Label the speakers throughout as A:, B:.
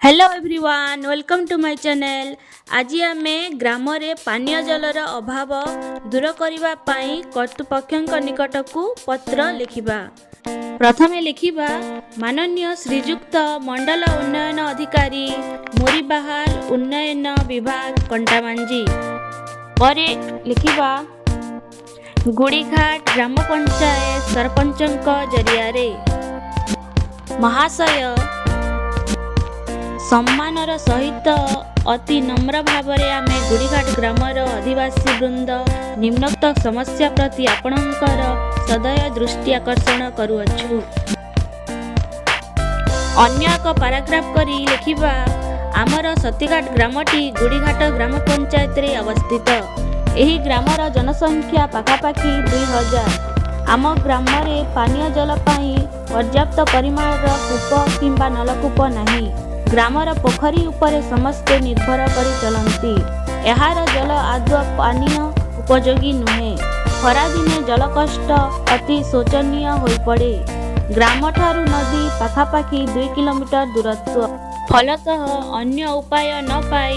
A: Hello everyone, welcome to my channel. ଆଜି ଆମେ ଗ୍ରାମରେ ପାନୀୟ ଜଳର ଅଭାବ ଦୂର କରିବା ପାଇଁ କର୍ତ୍ତୃପକ୍ଷଙ୍କ ନିକଟକୁ ପତ୍ର ଲେଖିବା। ପ୍ରଥମେ ଲେଖିବା, ମାନନୀୟ ଶ୍ରୀଯୁକ୍ତ ମଣ୍ଡଳ ଉନ୍ନୟନ ଅଧିକାରୀ, ମୁରିବାହାଲ ଉନ୍ନୟନ ବିଭାଗ, କଣ୍ଟାବାଞ୍ଜି। ପରେ ଲେଖିବା, ଗୁଡ଼ିଘାଟ ଗ୍ରାମ ପଞ୍ଚାୟତ ସରପଞ୍ଚଙ୍କ ଜରିଆରେ। ମହାଶୟ, ସମ୍ମାନର ସହିତ ଅତି ନମ୍ର ଭାବରେ ଆମେ ଗୁଡ଼ିଘାଟ ଗ୍ରାମର ଅଧିବାସୀ ବୃନ୍ଦ ନିମ୍ନୋକ୍ତ ସମସ୍ୟା ପ୍ରତି ଆପଣଙ୍କର ସଦୟ ଦୃଷ୍ଟି ଆକର୍ଷଣ କରୁଅଛୁ। ଅନ୍ୟ ଏକ ପାରାଗ୍ରାଫ କରି ଲେଖିବା, ଆମର ସତୀଘାଟ ଗ୍ରାମଟି ଗୁଡ଼ିଘାଟ ଗ୍ରାମ ପଞ୍ଚାୟତରେ ଅବସ୍ଥିତ। ଏହି ଗ୍ରାମର ଜନସଂଖ୍ୟା ପାଖାପାଖି 2000। ଆମ ଗ୍ରାମରେ ପାନୀୟ ଜଳ ପାଇଁ ପର୍ଯ୍ୟାପ୍ତ ପରିମାଣର କୂପ କିମ୍ବା ନଳକୂପ ନାହିଁ। ଗ୍ରାମର ପୋଖରୀ ଉପରେ ସମସ୍ତେ ନିର୍ଭର କରି ଚଳନ୍ତି। ଏହାର ଜଳ ଆଦୌ ପାନୀୟ ଉପଯୋଗୀ ନୁହେଁ। ଖରାଦିନେ ଜଳକଷ୍ଟ ଅତି ଶୋଚନୀୟ ହୋଇପଡ଼େ। ଗ୍ରାମଠାରୁ ନଦୀ ପାଖାପାଖି 2 କିଲୋମିଟର ଦୂରତ୍ୱ। ଫଳତଃ ଅନ୍ୟ ଉପାୟ ନ ପାଇ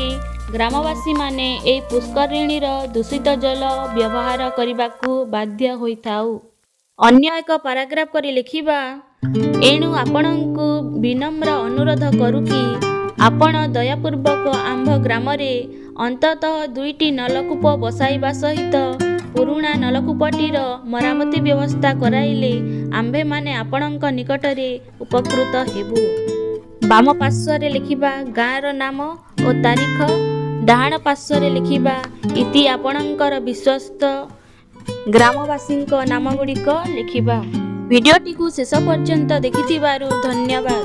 A: ଗ୍ରାମବାସୀମାନେ ଏହି ପୁଷ୍କରିଣୀର ଦୂଷିତ ଜଳ ବ୍ୟବହାର କରିବାକୁ ବାଧ୍ୟ ହୋଇଥାଉ। ଅନ୍ୟ ଏକ ପାରାଗ୍ରାଫ କରି ଲେଖିବା, ଏଣୁ ଆପଣଙ୍କୁ ବିନମ୍ର ଅନୁରୋଧ କରୁ କି ଆପଣ ଦୟାପୂର୍ବକ ଆମ୍ଭ ଗ୍ରାମରେ ଅନ୍ତତଃ ଦୁଇଟି ନଳକୂପ ବସାଇବା ସହିତ ପୁରୁଣା ନଳକୂପଟିର ମରାମତି ବ୍ୟବସ୍ଥା କରାଇଲେ ଆମ୍ଭେମାନେ ଆପଣଙ୍କ ନିକଟରେ ଉପକୃତ ହେବୁ। ବାମ ପାର୍ଶ୍ୱରେ ଲେଖିବା ଗାଁର ନାମ ଓ ତାରିଖ। ଡାହାଣ ପାର୍ଶ୍ୱରେ ଲେଖିବା, ଇତି ଆପଣଙ୍କର ବିଶ୍ୱସ୍ତ। ଗ୍ରାମବାସୀଙ୍କ ନାମ ଗୁଡ଼ିକ ଲେଖିବା। ଭିଡ଼ିଓଟିକୁ ଶେଷ ପର୍ଯ୍ୟନ୍ତ ଦେଖିଥିବାରୁ ଧନ୍ୟବାଦ।